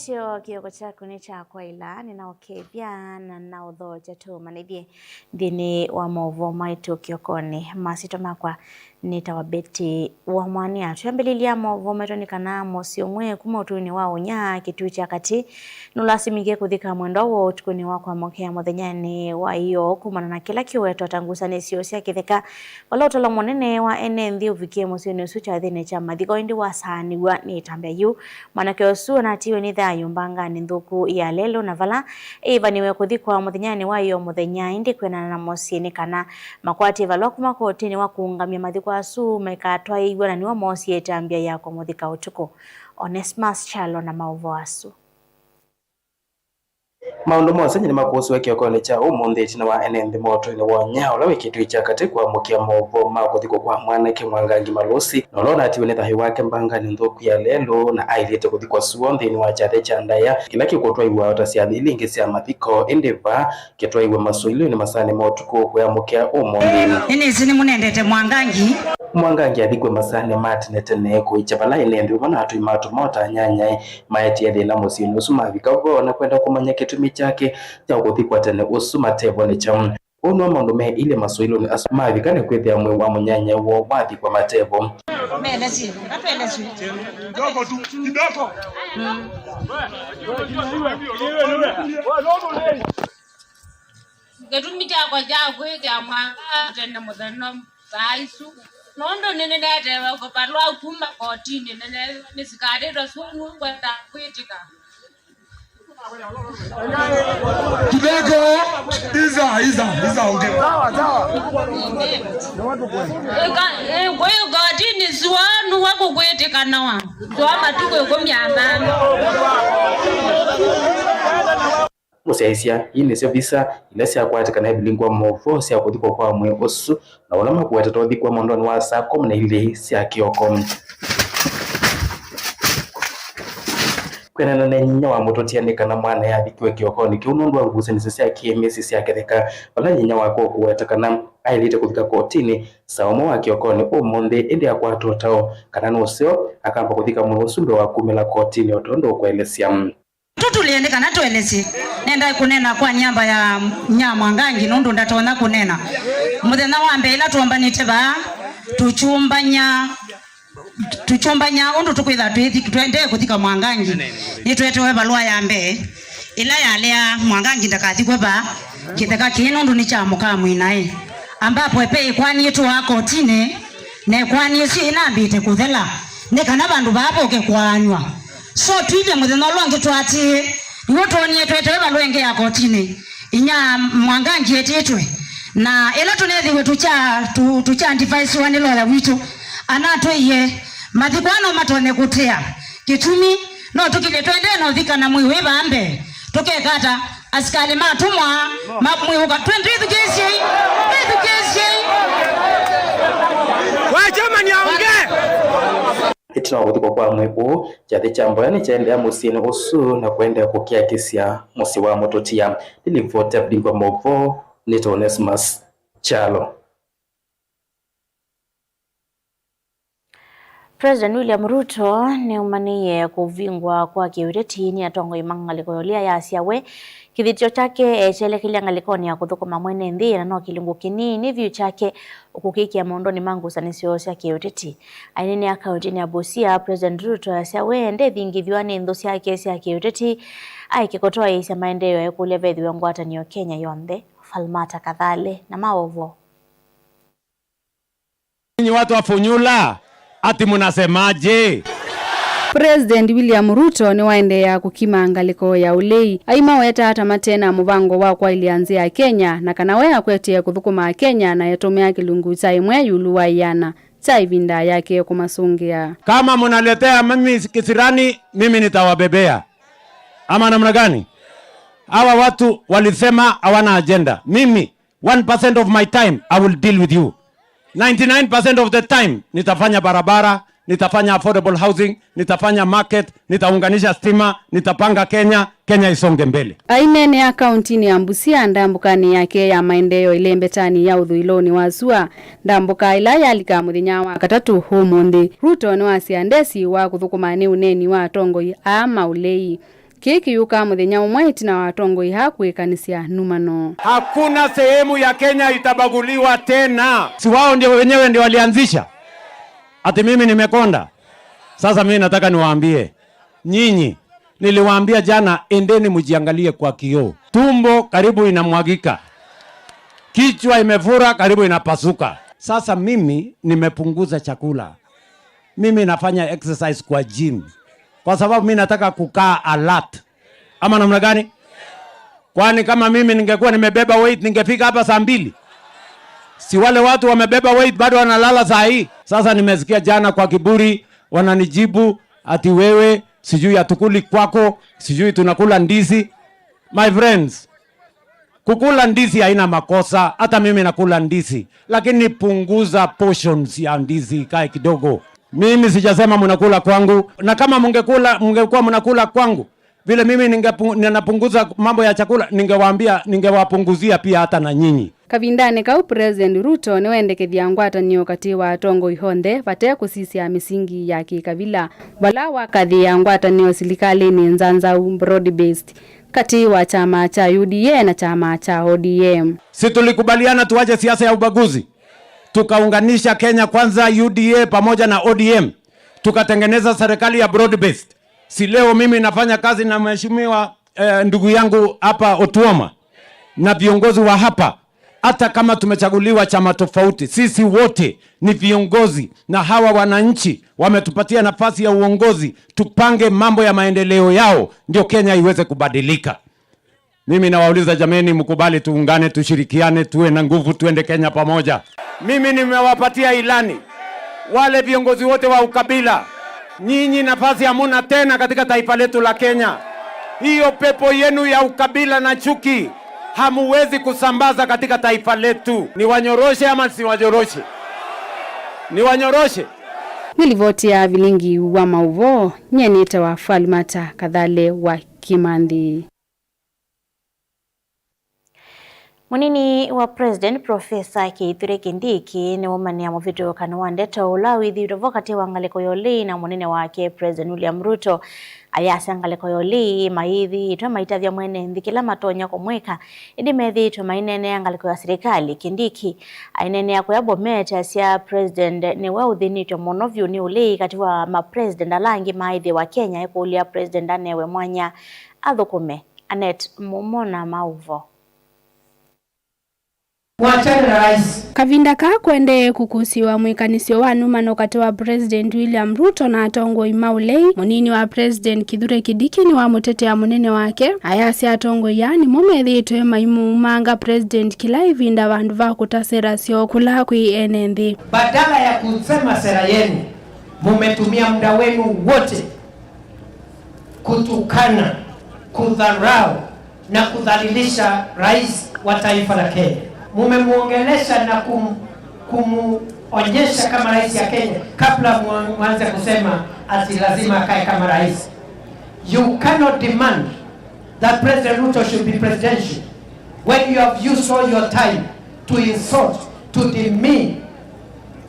Usyaisyo kioko kyaku ni kyakwaila ninaukethya na nauthookya tuumanithye nthini wa mauvoo maitu kiokoni. Masito makwa nitawa Betty wa Mwania. Twambĩlĩlya mauvoo maitu ni kana musyi umwe kuma utuini wa Unya Kitui kya kati nulasimike kuthika mwendwa woo utukuni wa kuamukea muthenyani wa iyo kumana na kila kiwetwa ta ngusanisyo sya kitheka vala utalo munene wa ene nthi uvikie musyini usu kyathini kya mathiko indi wasaaniw'a ni itambya yu. Mwanake usu anatiwe ni thayu mbangani nthuku ya lelu na vala ivaniwe kuthikwa muthenyani wa iyo muthenya indi kwianana na musyi ni kana makwatie valua kuma kotini wa kuungamia mathiko asu maikatwaiwe na niwo moosie itambya ya kumuthika utuku. Onesmus Chalo na mauvoo asu. Maundu mose nimakuhusiwe kiokoni cha umunthi itina wa ene nthi motwini wa Nya ula wi Kitui kya kati kuamukia mauvoo ma kuthikwa kwa mwanake Mwangangi Malusi na ula unatiwe ni thayu wake mbangani nthuku ya lelu na ailite kuthikwa suo nthini wa kyathi kya ndaia kila kikutwaiwa ta syathi ila ingi sya mathiko indi va kitwaiwe masuiluni masani ma utuku kuamukia umunthi. Nini ni munendete Mwangangi. Mwangangi athikwe masani ma tene tene kuicha vala ene nthi vamwe na atui ma tumota anyanyae maetie thina musyini usu mavika vo na kwenda kumanya kitumi kyake kya kuthikwa tene usu matevo ni chau. Uu nio maundu me ile masuiluni asu mavika ni kwithia mwii wa munyanya woo wathikwa matevo. Gĩtũmi kyakwa kya kwĩkĩa mwanga tene mũthenya thaa isu nũndũ nĩnĩnetewe valũa kuma kotini nĩsikarĩtwe sunu ngwenda kwĩtĩka. Kidogo iza iza iza ongea. Sawa sawa. Kwa hiyo kotini siwanu wakukwĩtĩkanawa siwa matuku 15. Musyaisya ii nisyo visa ila syakwatikana ivilingwa mauvoo sya kuthikwa kwa mwii usu na ula makuwetete uthikwa mwendoni wa saa 12 sya kioko. Kwianana na nyinya wa mututia ni kana mwana athikiwe kiokoni kiu nundu wa ngusanisyo sya kiimisi sya kitheka vala nyinya wake ukuweta kana ailite kuvika kotini saa umwe wa kiokoni umunthi indi akwata utao kana nuseo akamba kuthika mwii usu mbee wa kumila kotini o tondu ukuelesya. Tutuliende kana tuelesye nenda kunena kwa nyamba ya Nyamwangangi nundu ndatona kunena muthenya wa mbee ila tuombanite ba tuchumbanya undu tukwitha twende kuthika Mwangangi nitwetewe valua ya mbee ila yalea Mwangangi ndakathikwe ba kitheka kii nundu ni cha muka mwinae ambapo epe ikwani yetu wa kotini na ikwani icio inambite kuthela ni kana vandu vavuke kwanywa so twije muthenya ulwa ngi twatie niwo twonie twetewe valua ingi ya kotini inya Mwangangi etitwe na ila tunethiwe tucha ndivaisiwa ni lawyer witu anatwiye mathiko ano matonye kutia kitumi no tukile twende no thika na mwi wivambe tukekata asikali matumwa mwiuka twende twithukiisyei twithukiisyei. Wa jamani aongee. Itina wa kuthikwa kwa mwii uu kyathi kya mboya nikyaendeea musyini usu na kuendeea kukiakisya musyi wa mututia. Nilivota vilingwa mauvoo nita Onesmus Chalo. President William Ruto niumaniie kuvingwa kwa kiuteti ni atongoi mangaliko yolia yasyawe kithitio kyake ekyelekelya ngalikoni ya kuthukuma mwene nthi na no kilungu kinini vyu kyake ukukikia maunduni ma ngusanisyo sya kiuteti. Ainene akaunti ya Busia President Ruto asyawe ndethingithiwa ni nthu syake sya kiuteti aikikotoa isya maendeeo ekulia vethiwe ngwatanio Kenya yonthe. Falmata Kathale na maovo. Ninyi watu wa Funyula ati munasemaje? President William Ruto ni waendeea kukima ngaliko ya ulei aima weta ata matena muvango wa kwa ilianzia Kenya na kana we akwetie kuthukuma Kenya na yetumia kilungu cha imwe yulu wa yana cha ivinda yake kumasungia. Kama munaletea mimi kisirani, mimi nitawabebea ama namna gani? Hawa watu walisema hawana agenda. Mimi 1% of my time I will deal with you. 99% of the time nitafanya barabara, nitafanya affordable housing, nitafanya market, nitaunganisha stima, nitapanga Kenya, Kenya isonge mbele. Ainene ya kaunti ni ya Busia ndambukani yake ya maendeleo ilembetani ya uthuiloni wa sua ndambuka ila yalika muthenya wa katatu humuthi. Ruto ni wasia ndesi wa kuthukuma ni uneni wa tongoi a maulei. Kiki yuka muthenya umwe itina wa atongoi ha kwikanisya numano. Hakuna sehemu ya Kenya itabaguliwa tena. Si wao ndio wenyewe ndio walianzisha ati mimi nimekonda. Sasa mimi nataka niwaambie nyinyi, niliwaambia jana, endeni mjiangalie kwa kioo. Tumbo karibu inamwagika, kichwa imefura karibu inapasuka. Sasa mimi nimepunguza chakula, mimi nafanya exercise kwa gym kwa sababu mimi nataka kukaa alert, ama namna gani? Kwani kama mimi ningekuwa nimebeba weight ningefika hapa saa 2? Si wale watu wamebeba weight bado wanalala saa hii. Sasa nimesikia jana kwa kiburi wananijibu ati wewe sijui hatukuli kwako, sijui tunakula ndizi. My friends, kukula ndizi haina makosa, hata mimi nakula ndizi, lakini punguza portions ya ndizi ikae kidogo. Mimi sijasema mnakula kwangu, na kama mungekula mungekuwa mnakula kwangu vile mimi ninapunguza mambo ya chakula, ningewaambia, ningewapunguzia pia hata na nyinyi. Kavindani kau President Ruto niwendekethya ngwatanio kati wa atongoi onthe vate kusisya misingi ya kikavila vala wakathia ngwatanio silikalini nzanzau broad based kati wa chama cha UDA na chama cha ODM. Si tulikubaliana tuache siasa ya ubaguzi, tukaunganisha Kenya Kwanza, UDA pamoja na ODM, tukatengeneza serikali ya broad based. Si leo mimi nafanya kazi na mheshimiwa ndugu yangu hapa Otuoma na viongozi wa hapa. Hata kama tumechaguliwa chama tofauti, sisi wote ni viongozi, na hawa wananchi wametupatia nafasi ya uongozi, tupange mambo ya maendeleo yao, ndio Kenya iweze kubadilika. Mimi nawauliza jameni, mkubali tuungane, tushirikiane, tuwe na nguvu, tuende Kenya pamoja. Mimi nimewapatia ilani wale viongozi wote wa ukabila, nyinyi nafasi hamuna tena katika taifa letu la Kenya. Hiyo pepo yenu ya ukabila na chuki hamuwezi kusambaza katika taifa letu. Niwanyoroshe ama siwanyoroshe? Niwanyoroshe? Nilivoti ya vilingi wa mauvo nyenite wa Falmata Kathale wa Kimanthi. Munini wa President Professor Kithure Kindiki ni womania muvituukano wa ndeto ula withiitwe vo kati wa ngaliko yoli na munene wake President William Ruto ayasya ngaliko yoli maithiitwe maitavya mwene nthi kila matonya kumwika indi methiitwe mainenea ngaliko ya serikali. Kindiki ainenea kuya Bomet asya President niwe uthinitwe muno vyu ni uli kati wa ma president alangi maithi wa Kenya ikulia President anewe mwanya athukume. Anet Mumo na mauvo. Wachane na rais. Kavinda ka kwendee kukusiwa mwikanisyo wa numano kati wa President William Ruto na atongoi maulei munini wa President Kithure Kindiki ni wa mutetea munene wake ayasi atongoi yani mumethitwe maimumanga President kila ivinda vandu va kutasera syo kula kwi ene nthi. Badala ya kusema sera yenu, mumetumia muda wenu wote kutukana, kudharau na kudhalilisha rais wa taifa la Kenya. Mumemuongelesha na kumuonyesha kama rais ya Kenya kabla mwanze kusema ati lazima akae kama rais. You cannot demand that President Ruto should be presidential when you have used all your time to insult, to demean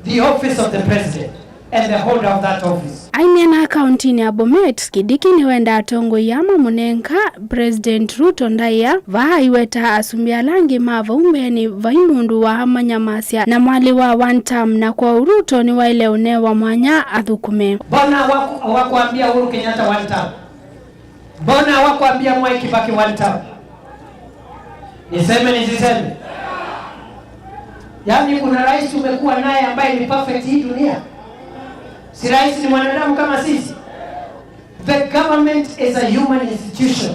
the office of the president and the holder of that office. Ainena kaunti ya Bomet Kindiki niwenda atongoi ama munenka President Ruto ndaia vaiweta asumbia langi mava umbeni vaimundu wa amanyamasya na mwali wa one term na kwa Ruto ni waile unewa mwanya athukume. Mbona hawakuambia Uhuru Kenyatta one term? Mbona hawakuambia Mwai Kibaki one term? Niseme nisiseme? Yaani kuna rais umekuwa naye ambaye ni perfect hii dunia? Si rais ni mwanadamu kama sisi? The government is a human institution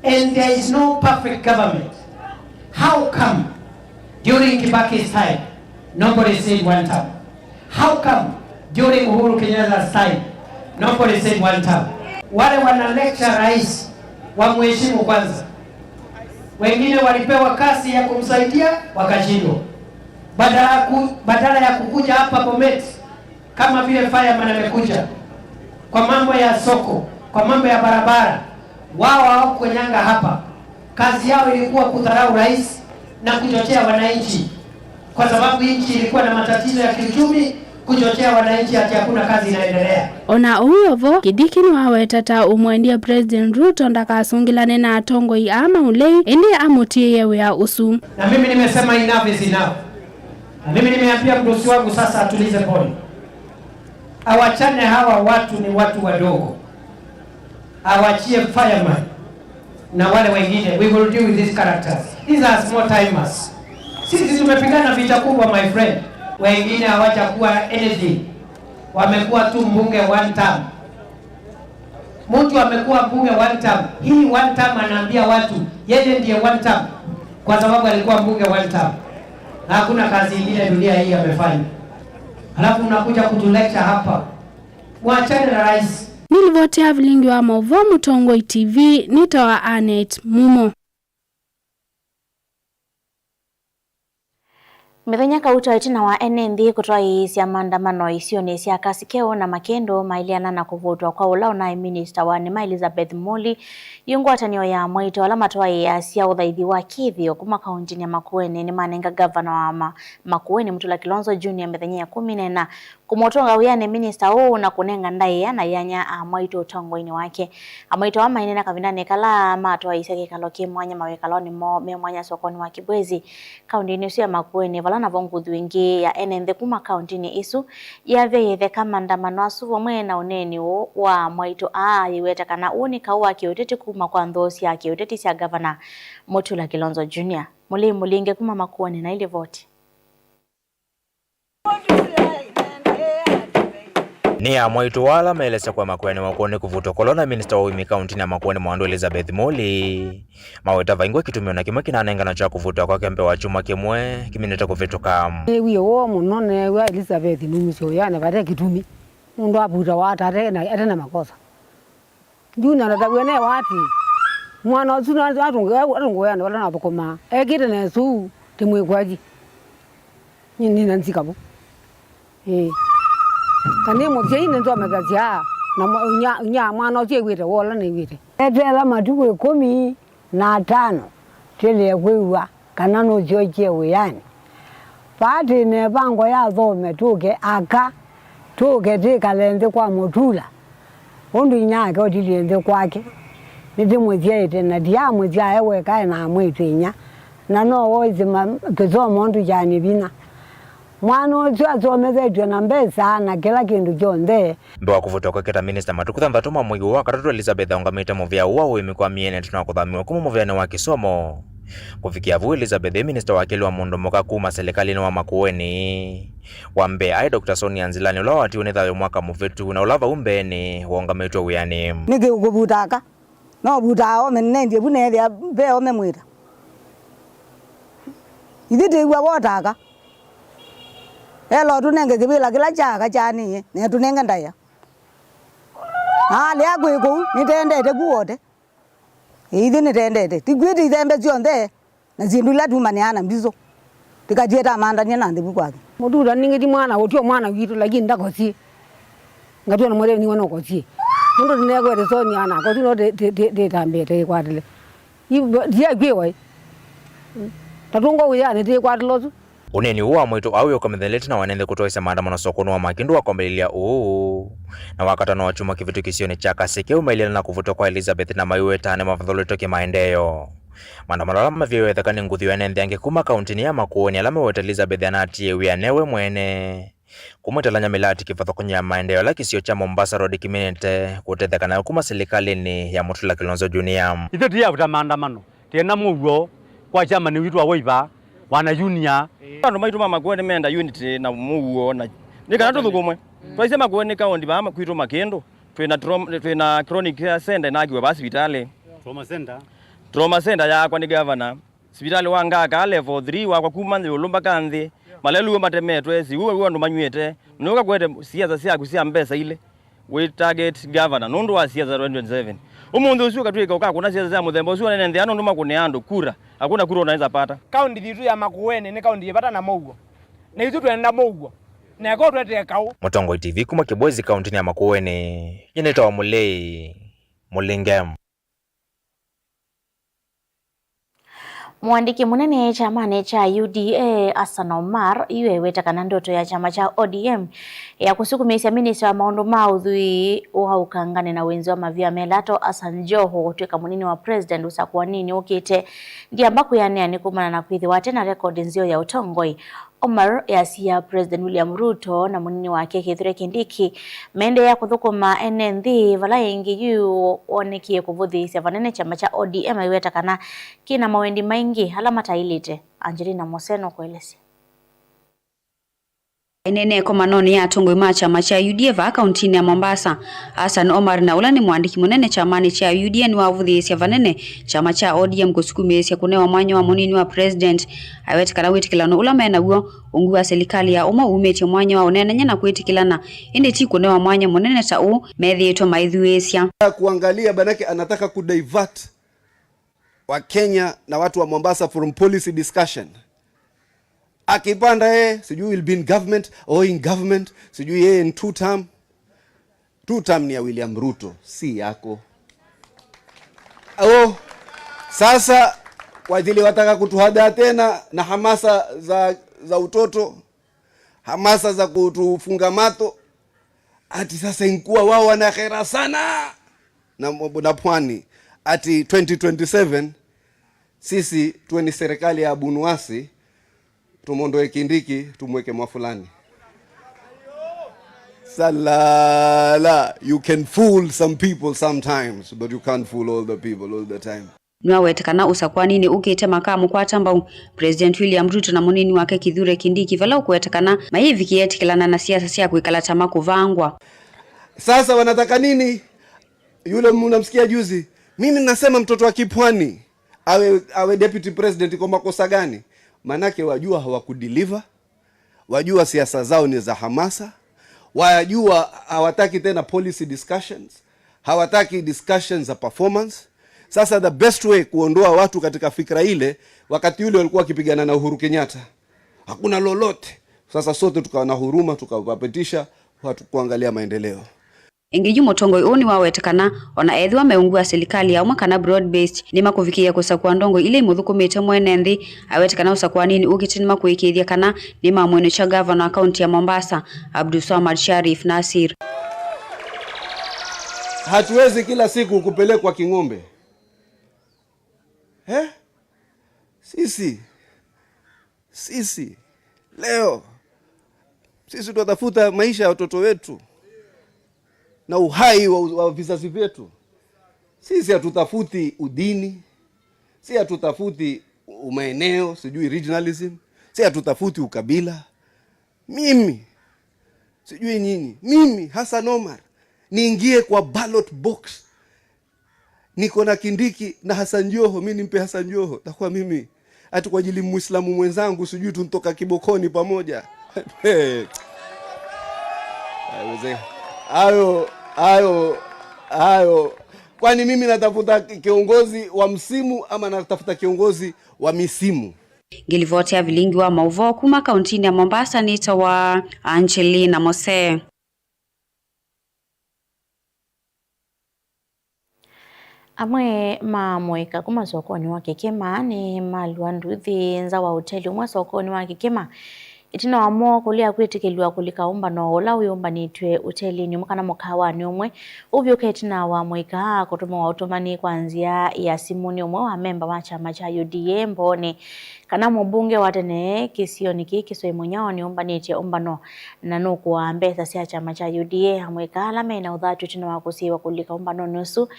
and there is no perfect government. How come during Kibaki's time nobody said one term? How come during Uhuru Kenyatta's time nobody said one term? Wale wana lecture rais wamheshimu kwanza. Wengine walipewa kazi ya kumsaidia wakashindwa. Badala ya kukuja hapa Bomet kama vile fireman amekuja kwa mambo ya soko, kwa mambo ya barabara, wao hawakunyanga hapa. Kazi yao ilikuwa kudharau rais na kuchochea wananchi, kwa sababu nchi ilikuwa na matatizo ya kiuchumi. Kuchochea wananchi ati hakuna kazi inaendelea. Ona uyovo Kindiki niwawetata umwendie President Ruto ndakasungilane na atongoi ama ulei indi amutie wia usu. Na mimi nimesema enough is enough. Na mimi nimeambia mdosi wangu sasa atulize pole, awachane hawa watu, ni watu wadogo, awachie fireman na wale wengine. We will deal with these characters. These are small timers. Sisi tumepigana vita kubwa my friend. Wengine hawajakuwa anything, wamekuwa tu mbunge one term. Mtu amekuwa mbunge one term, hii one term anaambia watu yeye ndiye one term, kwa sababu alikuwa mbunge one term. Hakuna kazi ingine dunia hii amefanya. Halafu unakuja kutulecture hapa, mwachane na rais. Nilivotea vilingi wa mauvoo Mutongoi TV nitawa Anet Mumo. Mithenya kauta itina wa ene nthi kutwaisya maandamano isioni sya Kasikeu na Makindu mailiana na kuvutwa kwa ula unae minister wa nima Elizabeth Muli yungwatanio ya mwaito ala matwaiasya uthaithi wa kithio kuma kauntini ya Makueni ni manenga gavana wa Makueni Mutula Kilonzo Junior mithenya ya 14 kumutonga wiani minister uu na kunenga ndaia na yanya amwaito utongoini wake amwaito amainena kavindani kala matwaisya kikalo ki mwanya mawikaloni mo me mwanya sokoni wa Kibwezi kauntini isu ya Makueni vala na vonguthi wingi ya enenthe kuma kauntini isu yavyeyetheka maandamano asu vamwe na uneni wa mwaito aa yiweta kana uu ni kau wa kiuteti kuma kwa nthoo sya kiuteti sya gavana Mutula Kilonzo Junior. Muli mulinge kuma Makueni na ilivoti Ni ya mwaitu wala maelesa kwa Makueni wakone kuvutwa kolona minister wa wimi kaunti na Makueni mwandu Elizabeth Muli maweta vaingwa kitumio na kimwe kinanengana cha kuvutwa kwa kembe wa chuma kimwe kimineta kuvituka wiyo wo muno newa Elizabeth numisho yana vate kitumi mundu avuta wata ate na makosa juna natawene wati mwana usu atungoyana wala navukoma ekite nesu timwikwaji nina nzikavo kani muthia ine nthomethasya na nya mwana ucio iguite wola niiguite etela matuku 15 tilie kwiwa kana nuciokie wiyani pati nevango ya thome tuke aka tuke tikale nthi kwa Mutula undu inyake utilie nthi kwake nitimuthiaite na ndiamuthia ewekae na amwitu inya na no woithima kisomo undu kyani vinya mwana ucio athomethetwe na mbesa na kila kindu kyonthe mbe wa kuvutwa kweketa minister matuku thanthatu ma mwei wa katatu Elizabeth aungamite muvea wa uimi kwa miene tuna kuthamiwa kuma muveani wa kisomo kufikia vu Elizabeth minister wakili wa mundu muka kuma serikalini wa Makueni wa mbe ai Dr. Sonia Nzilani ula watiwe ni thayo mwaka muvitu na ulava umbeni waungamitwe wiani niki ukuvutaka no vutaa ome nendie vu nethia mbe ome mwira ithi tiigua wotaka elo tunenge kivila kila chaka chanie ne tunenge ndaya alia kwi kuu nitendete kuwote ithi nitendete tikwite ithembe cionthe na sindu ila tumaniana mbiso tikachieta mandania na nthivu kwake Mutula ningiti mwana utio mwana witu lakini ndakosie ngatua na mwere niwe nokosie mundu ndinekwete Sonia ana kosi no nditambite ikwatile ndiakwiwa tatunga wiyani tiikwatile usu uneni uu wa mwitu au ukamithelete na wanenthe kutoisa maandamano sokoni wa Makindu wakombelelia uu na wakatano wa chuma kivitu kisioni cha Kasikeu mailiana na kuvutwa kwa Elizabeth na maiwetane mavatholitwe kimaendeeo maandamano ala mavyewetheka ni nguthi wenenthe angi kuma kauntini ya Makueni ala meweta Elizabeth anatie wianewe mwene kumwitalanya milati kivathukanyo ya maendeleo ala kisio cha Mombasa Road kiminite kutetheka nayo kuma serikalini ya Mutula Kilonzo Junior ithe tiyavuta maandamano tiena muuo kwa chama ni witu wa Wiper wana junior andu maitu ma Makueni menda unity na muuo na nikana tuthukumwe twaise Makueni kaunti ba kwitu Makindu twina chronic care center inakiwe ba sivitali trauma center trauma center yakwa ni governor sivitali wa ngaka level 3 wakwa kuma nthi ulu mpaka nthi malelu matemetwe siuwe andu manywite nuka kwete siasa syaku sya mbesa ile we target governor nundu wa siasa 2027 umundu ucio ukatwika ukakuna siasa sya muthemba ucio nene nthi andu makune andu kura hakuna kura unaweza pata kaunti yitu ya Makueni ni kaunti yepata na mouo na ithu twenda mouo na ko twete kau Mutongoi TV kuma Kibwezi kaunti ya Makueni yenetawa Mulei Mulingem. Mwandiki munene chamani cha UDA Hassan Omar iweweta kana ndoto ya chama cha ODM ya kusukumisa minista wa maundu ma uthui wa ukangane na wenzi wa mavia melato Hassan Joho gutwika munini wa president usakuwa nini ukite ndiamba kuyanea ni kumana na kwithiwa tena rekodi nzio ya utongoi. Omar yasia President William Ruto na munini wake Kithure Kindiki mende ya kuthukuma ene nthi vala ingi yu onekie kuvuthiisya vanene chama cha ODM iweta kana kina mawendi maingi ala matailite. Angelina Moseno kuelesya. Enene komanoni ya atongoi ma chama cha UDA va kauntini ya Mombasa Hassan Omar na ula ni mwandiki munene chamani cha UDA ni wavuthiisya vanene chama cha ODM kusukumiisya kunewa mwanya wa munini wa president awetikala witikilano ula mena guo ungu wa serikali ya umma umetie mwanya wa unenenya na kwitikilana indi ti kunewa mwanya munene ta u methiitwe maithuisya kuangalia banake anataka kudivert wa Kenya na watu wa Mombasa from policy discussion. Akipanda yeye sijui will be in government or in government sijui yeye in two term. Two term ni ya William Ruto, si yako. Oh, sasa wajili wataka kutuhadaa tena na hamasa za utoto, hamasa za kutufunga mato. Ati sasa inkuwa wao wana khera sana na pwani. Ati 2027 sisi tuwe ni serikali ya Abunuwasi, tumondoe Kindiki tumweke Mwafulani. Salala, you can fool some people sometimes, but you can't fool all the people all the time. Niwawetekana usakwa nini ukite makamu kwa tambau President William Ruto na munini wake Kithure Kindiki vala ukuwetekana mahivi kietikilana na siasa sia kuikala chama kuvangwa. Sasa wanataka nini? Yule mnamsikia juzi, mimi nasema mtoto wa kipwani awe deputy president kwa makosa gani? Manake wajua hawakudeliver, wajua siasa zao ni za hamasa, wajua hawataki tena policy discussions, hawataki discussions za performance. Sasa the best way kuondoa watu katika fikra ile, wakati yule walikuwa wakipigana na Uhuru Kenyatta, hakuna lolote. Sasa sote tukawa na huruma, tukawapitisha watu kuangalia maendeleo. Ingi mutongoi uu ni wawetekana ona ethiwa meungua serikali ya umma kana broad based ni makuvikia kusakua ndongo ile imuthukumite mwene nthi awetekana usakua nini ukite ni makuikithia kana ni mamwene cha governor wa kaunti ya Mombasa Abdulswamad Sharif Nasir. Hatuwezi kila siku kupelekwa king'ombe. Sisi leo sisi tutatafuta maisha ya watoto wetu na uhai wa vizazi vyetu. Sisi hatutafuti udini, si hatutafuti umaeneo, sijui regionalism, si hatutafuti ukabila. Mimi sijui nyinyi, mimi Hassan Omar niingie kwa ballot box, niko na Kindiki na Hassan Joho, mimi nimpe Hassan Joho, takuwa mimi ati kwa ajili Muislamu mwenzangu sijui tuntoka kibokoni pamoja. Ayo. Kwani mimi natafuta kiongozi wa msimu ama natafuta kiongozi wa misimu? Ngilivotea vilingi wa mauvo kuma kauntini ya Mombasa nita wa Angelina Mose. Amwe mamweka kuma sokoni wa Kikema ni malwa nduthi nza wa hoteli umwe sokoni wa Kikema itina wa mo kulia kwitikilwa kulika umbano ula uyumbanitwe utelini umwe kana mukawani umwe uvyuka itina wa mwika kutuma wa utumani kwa nzia ya simuni umwe wa memba wa chama cha UDA mbone kana mubunge wa tene kisioni kiki munyao ni umbanitye umbano na nukuwa mbesa sya chama cha UDA amwika ala mena uthatu itina wa kusiwa kulika umbano nusu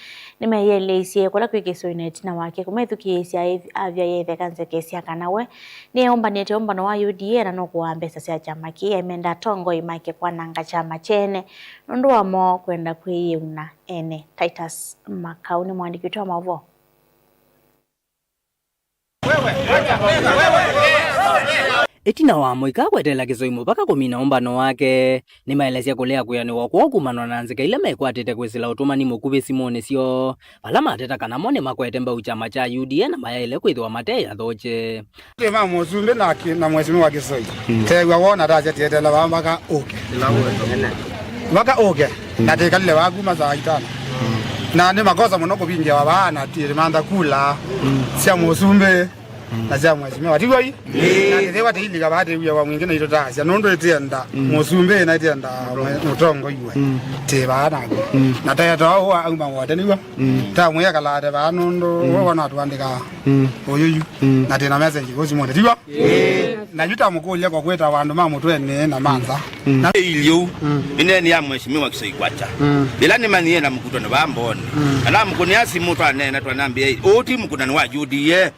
nimeyeleisye kula kwi kisioni itina wake kumethukiisya avya yetheka nzekesya kana we ni umbanitye umbano wa UDA na nukuwa mbesa sya chama ki emenda tongo imake kwananga chama chene nundu wa mo kwenda kwiyuna ene. Titus Makau ni mwandiki wetu wa mauvoo. Itina wa mwika kwetela kisoimo paka kumina umbano wake ni maelesya kulea kuyaniwa kwoo kumanwa na nzika ila mekwatite kwisila utumani mukuvi simuni syo vala mateta kana mo ni makwete mbau chama cha UDA na mayaile kwithiwa mateya thoche ma muzumbe na mheshimiwa Kisoi tegwa wona tacia tietela wa mpaka uke mpaka uke na tikalile waku masaa itano na ni makosa muno kuvingia wa bana tirimantha kula cia musumbi Na sya mheshimiwa tiwai na kithiwa tiilika baati uya wa mwingi na ito tasya nundu itienda musumbi na itienda mutongo iwe ti baana na teta huwa auma wote niwa ta mwiya kalate ba nundu wona tuandika uyuyu na tina message kusimonde tiwa na yuta mukulia kwa kweta wandu ma mutwene na manza na iliu ine ni ya mheshimiwa Kisoi Kwacha ila ni manie na mkutano wa mboni ala mkuniasi mtu anena twanambia uti mkutano wa UDA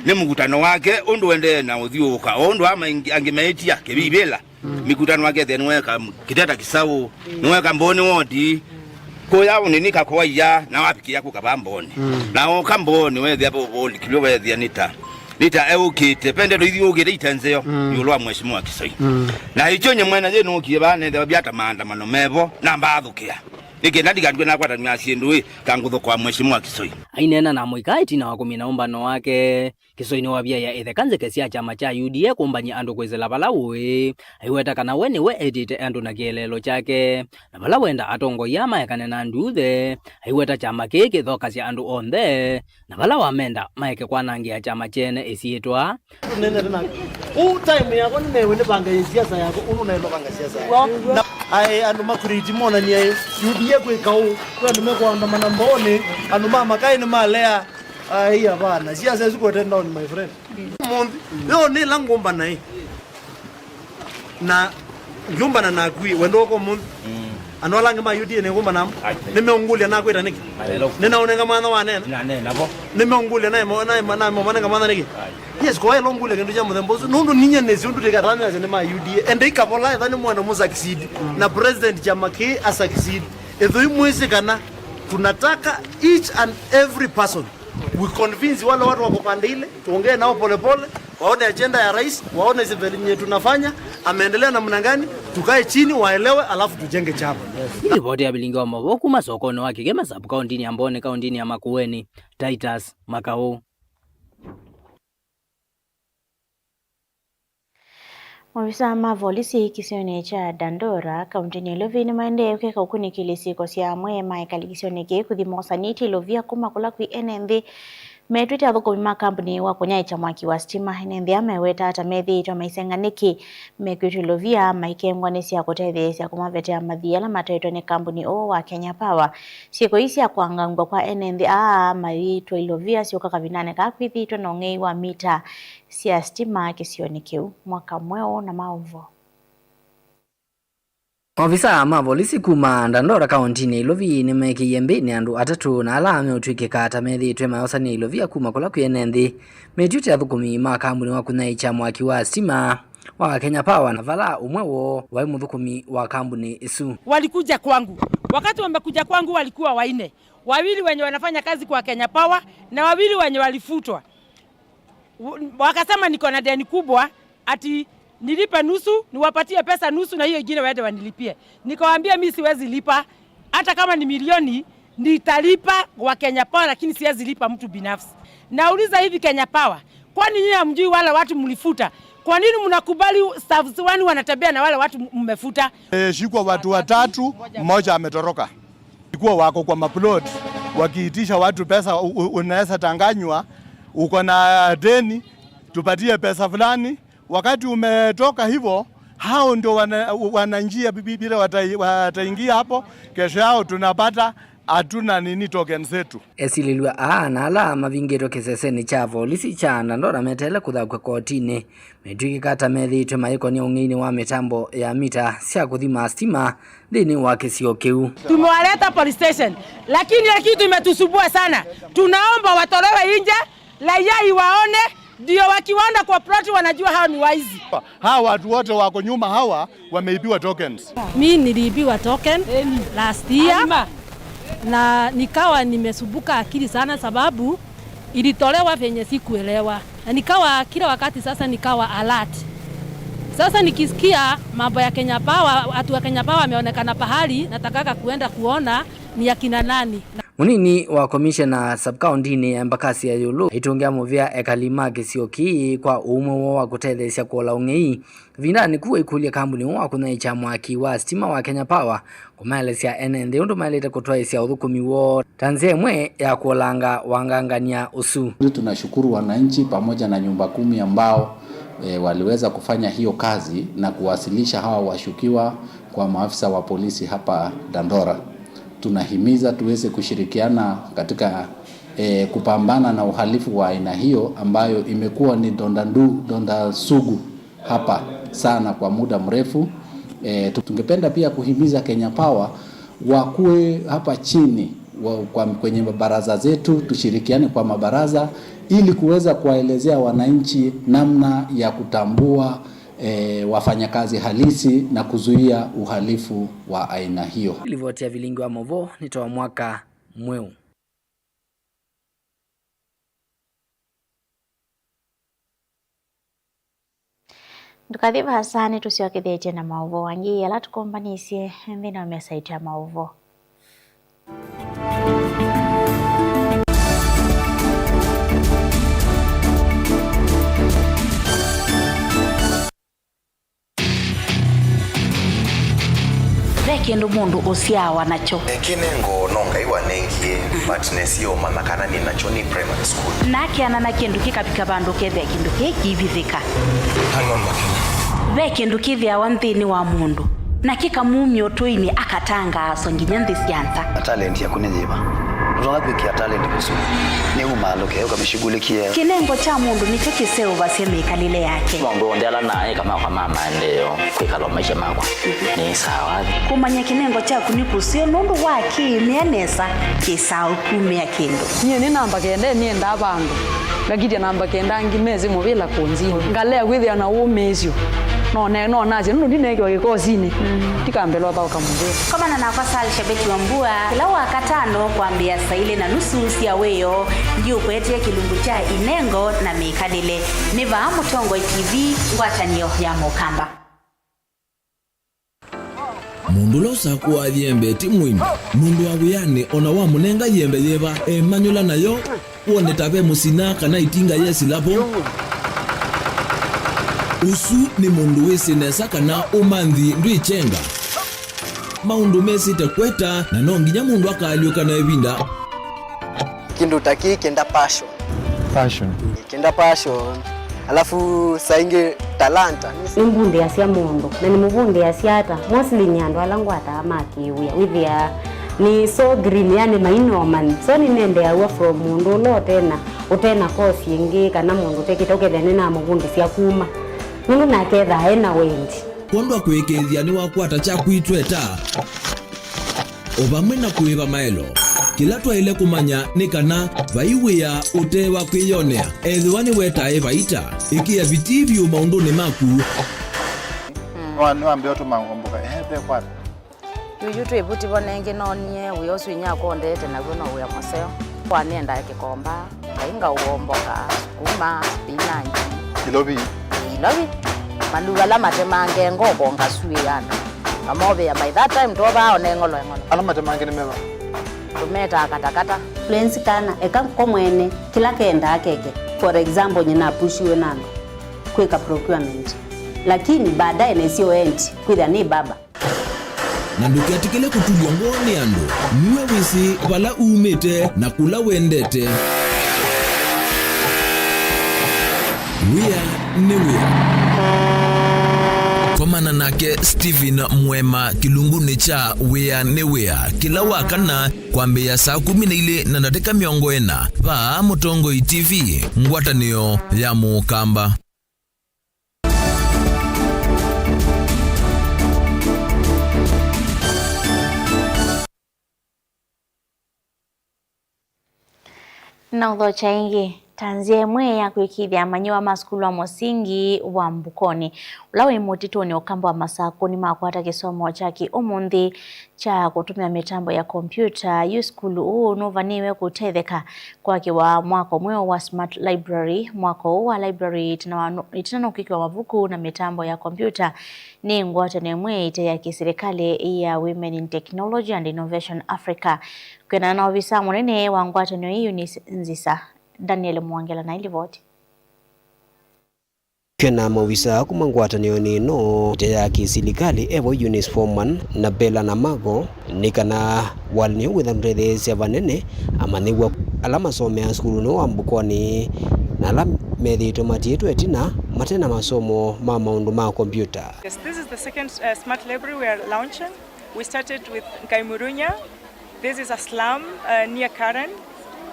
ni mkutano wake undu wende na uthiuka undu ama angimeitia kibibila mikutano wake then weka kiteta kisau niweka mboni wodi kuya uninika kwa na wapi yako kabamboni na okamboni wethi hapo boli kilio wethi anita nita eukite pende ndo ithi ugire itenzeo yulwa mheshimiwa Kisoi na icho nyamwena je nukie bane the biata maandamano mebo na mbathukia niki ndigandwe na kwata nya sindu tangutho kwa mheshimiwa Kisoi ainena na muikai tina wa kumina umbano wake Kisoi ni wabia ya ithe kanze sia chama cha UDA kumbanya andu kwizela vala ui aiweta kana we niwe etite andu na kielelo chake na vala wenda atongoia maekane na nduthe aiweta chama kiki thokasya andu onthe na vala wamenda maeke kwanangia chama chene isiitwa u time yako ninewe nibanga siasa yako unu banga siasa yako ai andu makuriti mona ni UDA kwika u andu mekwandamana mboni andu mama kai ni malea ai abana siasa ziko down my friend mundi yo ni langomba nai na ngiumbana nakwi wendoko mundi andu alange ma UDA ne ngomba nam nimeungulia nakwita niki ninaonenga mwana wanena nimeungulia naye naye manenga mwana niki yes kwa elo ngule kindu cha muthemba ucio nundu ninye neci undu tikaramia ni ma UDA ende ikabola ethani mwana mu succeed na president chama ki a succeed etho imwisi kana tunataka each and every person we convince wale watu wako pande ile, tuongee nao polepole, waone agenda ya rais, waone venye tunafanya ameendelea namna gani, tukae chini waelewe, alafu tujenge chama. Yes. Ripoti ya bilingi wa maboku masoko wa Kigema sub county ya Mbone county ya Makueni, Titus Makao. Maafisa ma volisi kisioni cha Dandora kauntini ya Ilovi ni maendeeo keka ukunikili siko sya amwe maekali kisioni ki kuthimosa niti Ilovia kuma kula kwi ene metwite athukumi ma kampuni wa kunyaicha mwaki wa stima ene nthi ameweta ata methiitwe maisenganiki mekwitwe Ilovia maikengwa ni sya kutetheesya kumavetea mathia ala mataitwe ni kampuni uu wa Kenya Power syiko ii sya kwangangwa kwa ene nthi aa maitwe Ilovia syuka kavinane ka kwithiitwe na ung'ei wa mita sya stima kisioni kiu mwaka mweu na maovo. Maafisa ma volisi kuma Dandora kauntini Ilovi nimekiie mbini andu atatu na ala meutwikika ta methitwe mayosania Ilovia kuma kula kwi ene nthi metwite athukumi ma kambuni wa kunyaicha mwaki wa stima wa Kenya Power na vala umwe wo wai muthukumi wa kambuni isu. Walikuja kwangu, wakati wamekuja kwangu walikuwa waine, wawili wenye wanafanya kazi kwa Kenya Power na wawili wenye walifutwa. Wakasema niko na deni kubwa ati nilipe nusu, niwapatie pesa nusu na hiyo ingine waende wanilipie. Nikawaambia mimi siwezi lipa, hata kama ni milioni nitalipa wa Kenya Power, lakini siwezi lipa mtu binafsi. Nauliza hivi Kenya Power, kwani nyinyi hamjui wale watu mlifuta? Kwa nini mnakubali staffs wani wanatembea na wale watu mmefuta? Shikwa watu watatu, mmoja ametoroka. Ilikuwa wako kwa maplot wakiitisha watu pesa, unaweza tanganywa, uko na deni, tupatie pesa fulani. Wakati umetoka hivyo, hao ndio wana njia bila wataingia hapo, kesho yao tunapata hatuna nini token zetu. Esililwa na ala mavingitwe kiseseni cha volisi cha Dandora metele kuthakwa kotini metwikika ta methitwe maikonia ung'eini wa mitambo ya mita sya kuthima stima thini wa kisio kiu. Tumewaleta police station, lakini ile kitu imetusubua sana. Tunaomba watolewe nje, raia iwaone, ndio wakiwaona kwa plot wanajua hao ni waizi. Hawa watu wote wako nyuma hawa wameibiwa tokens. Mimi niliibiwa token last year na nikawa nimesumbuka akili sana sababu ilitolewa venye sikuelewa. Na nikawa kila wakati sasa nikawa alert. Sasa nikisikia mambo ya Kenya Power, watu wa Kenya Power wameonekana pahali, natakaka kuenda kuona ni akina nani. Munini wa commissioner sub county ya Embakasi ya Yulu itungia muvia ekalima kisioki kwa umwe wo wa kutethesya kuola ung'ei vindani kuwa ikulia kambuni wa kunaicha mwaki wa stima wa Kenya Power kumaelesya ene nthi undu mailite kutwaisya uthukumi wo ta nzia imwe ya kuolanga wangangania usu. Tunashukuru wananchi pamoja na nyumba kumi ambao waliweza kufanya hiyo kazi na kuwasilisha hawa washukiwa kwa maafisa wa polisi hapa Dandora. Tunahimiza tuweze kushirikiana katika kupambana na uhalifu wa aina hiyo ambayo imekuwa ni donda sugu hapa sana kwa muda mrefu. Tungependa pia kuhimiza Kenya Power wakuwe hapa chini kwenye mabaraza zetu, tushirikiane kwa mabaraza ili kuweza kuwaelezea wananchi namna ya kutambua wafanyakazi halisi na kuzuia uhalifu wa aina hiyo. Ilivotia vilingi wa movo nitoa mwaka mweu. Ndukathi vasani tusiokithietie na mauvo wangi ala tukombanisye nthini wa mesa itu ya mauvo. Kindu mundu usiawa nacho kinengo nongaiwa nengie but nesio manakana ni nacho ni primary school nakiana na kindu kikapika bandu kethe kindu kikivithika. Hang on makini ve kindu kithiawa nthini wa mundu na kikamumia utuini akatangaaswa nginya nthi ciantha. Talent yaku ni yiva utonga kwikia talent kusu ni umaluke ukamishughulikie kinengo cha mundu nicho kiseuvasya mikalile yake. Mundu onde naye kama kwa mama ndio kwikala maisha makwa ni sawa. Kumanya kinengo chaku ni kusio nundu wa kimia nesa kisau kumia kindu. Nie ni namba kende nie ndabandu ngagiria namba kenda ngimezi mubila kunzi ngalea kwithia na umizio no ne no naje ndu ndinekwa gikosini tikambelwa thauka mubila. Komana na kwa Sal Shabeti wa Mbua kila wakatano kuambia saa ile na nusu sia weyo ndio kwetie kilungu cha inengo na mikalile niva Mutongo TV ngwatanio ya Mukamba. Mundu losa kuwa yembe ti mwimi mundu wa wiyani ona wa munenga yembe yeva emanyula nayo wone tabe musina kana itinga yesilapo usu ni mundu wisinesa kana umanthi ndwichenga maundu mesite kweta na no nginya mundu akaaliuka na ivinda. Kindu taki kenda passion kenda passion alafu sainge talanta ni mbunde asia mundu na ni mubunde asia ata mostly nyando alangu ata makiuya with ya ni so green yani maino man so ni nende yawa from mundu lo tena utena kosi ingi kana mundu tekitoke na mubunde sia kuma mundu naketha ena wendi kwondwa kwikithia ni wakwata cha kwitweta ovamwe na kuiva maelo kila twaile kumanya ni kana vaiwia ute wa kwiyonea ethiwa ni wetae vaita ikia vitivyu maunduni maku. Niwambia tumangomboka pe kwata yuyu twivuti vonenge nonie wiyosu inya kondete naguo no wia museo kwanienda kikomba kainga uomboka sukuma spinach ilobi ilobi maluga la matemange ngobonga suye yana amovea by that time toba one ngolo ngolo ala matemange ni meva tumeta katakata fluency kana eka komwene kila kenda akeke. For example nyina pushiwe nando kweka procurement lakini baadaye nesio enti kwitha ni baba na ndukiatikile kutulia ngoni andu niwe wisi vala umite na kula wendete. Wia ni wia. Komana nake Stephen Mwema kilunguni cha wia ni wia kila wakana kwambia saa 12:40 pa Mutongo TV ngwatanio ya Mukamba. Na uthocha ingi Tanzia imwe ya kwikithia amanyiwa ma sukulu wa musingi wa Mbukoni ula wi mutituni ukamba wa Masaku ni makwata kisomo cha kiumunthi cha kutumia mitambo ya kompyuta. Yu sukulu uu nuvaniwe kutetheka kwakiwa mwako mweo wa smart library. Mwako uu wa library itinanukikiwa mavuku na mitambo ya kompyuta ni ngwatano imwe ite ya kiserikali ya Women in Technology and Innovation Africa. Kwena na ofisa munene wa ngwatano hiyo ni Nzisa Daniel Mwangela na ilivoti. Kena mawisa kuma ngwatanio nino ya kisilikali evo Eunice Foreman na Bella Namago nikana walni witha mtetheesya vanene amanyiwa ala masomea sukulu no wa Mbukoni na ala methitwe matiitwe itina matena masomo ma maundu ma kompyuta. Yes, this is the second smart library we are launching. We started with Nkaimurunya. This is a slum near Karen.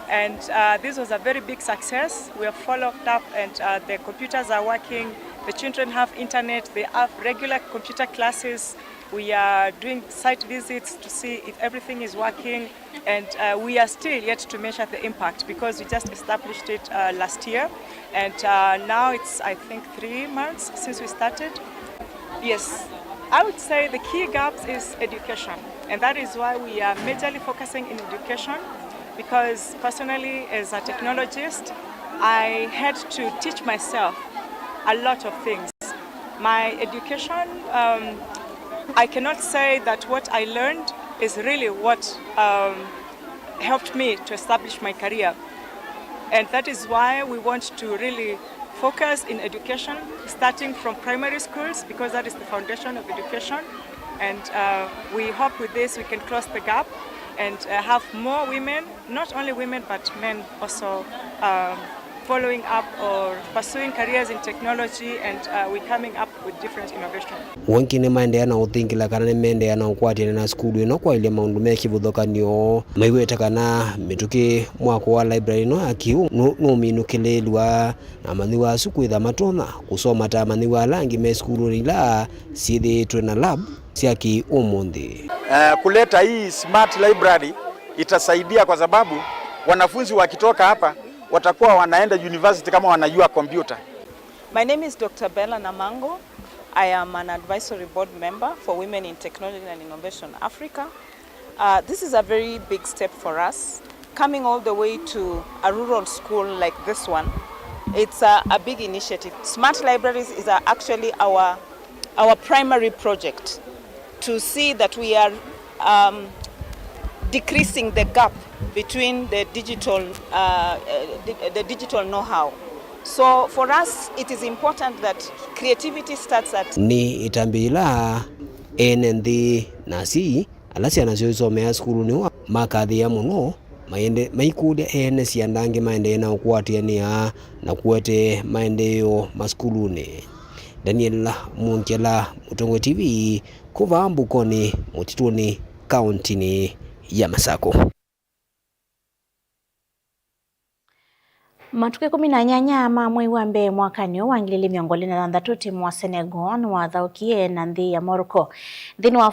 And this was a very big success. We have followed up and the computers are working. The children have internet. They have regular computer classes. We are doing site visits to see if everything is working. And we are still yet to measure the impact because we just established it last year. And now it's, I think, 3 months since we started. Yes, I would say the key gaps is education. And that is why we are majorly focusing in education. Because personally, as a technologist, I had to teach myself a lot of things. My education, I cannot say that what I learned is really what helped me to establish my career. And that is why we want to really focus in education, starting from primary schools, because that is the foundation of education. And we hope with this we can close the gap and have more women, not only women but men also following up or pursuing careers in technology, and we're coming up with different innovation. Wengi ni maendeea na uthingila kana ni maendeea na ukwatile na sukulu ino kwa ile maundu me kivuthukanio maiwete kana mituki mwako wa library no akiu numinukililwa na amanyiwa asu kwitha matonya kusoma ta amanyiwa ala angi me sukulu ila syithitwe na lab sya ki umunthi. Kuleta hii smart library itasaidia kwa sababu wanafunzi wakitoka hapa watakuwa wanaenda university kama wanajua kompyuta. My name is Dr. Bella Namango. I am an advisory board member for Women in Technology and Innovation Africa. This is a very big step for us. Coming all the way to a rural school like this one, it's a big initiative. Smart libraries is actually our primary project to see that we are decreasing the gap between the digital know-how. So for us, it is important that creativity starts at ni itambila ene na si alasi anasyo sukulu ni makathi ya muno maende maikudia ene siandange maende na ukwatia nia na kuete maendeeo masukuluni. Daniel Munkela, Mutongo TV, kuva Mbukoni, Mutituni, kauntini ya Masako. Matuku 18 ma mwei wa mbee mwakani wa 2026 timu wa Senegal wathaukie na nthi ya Morocco thini wa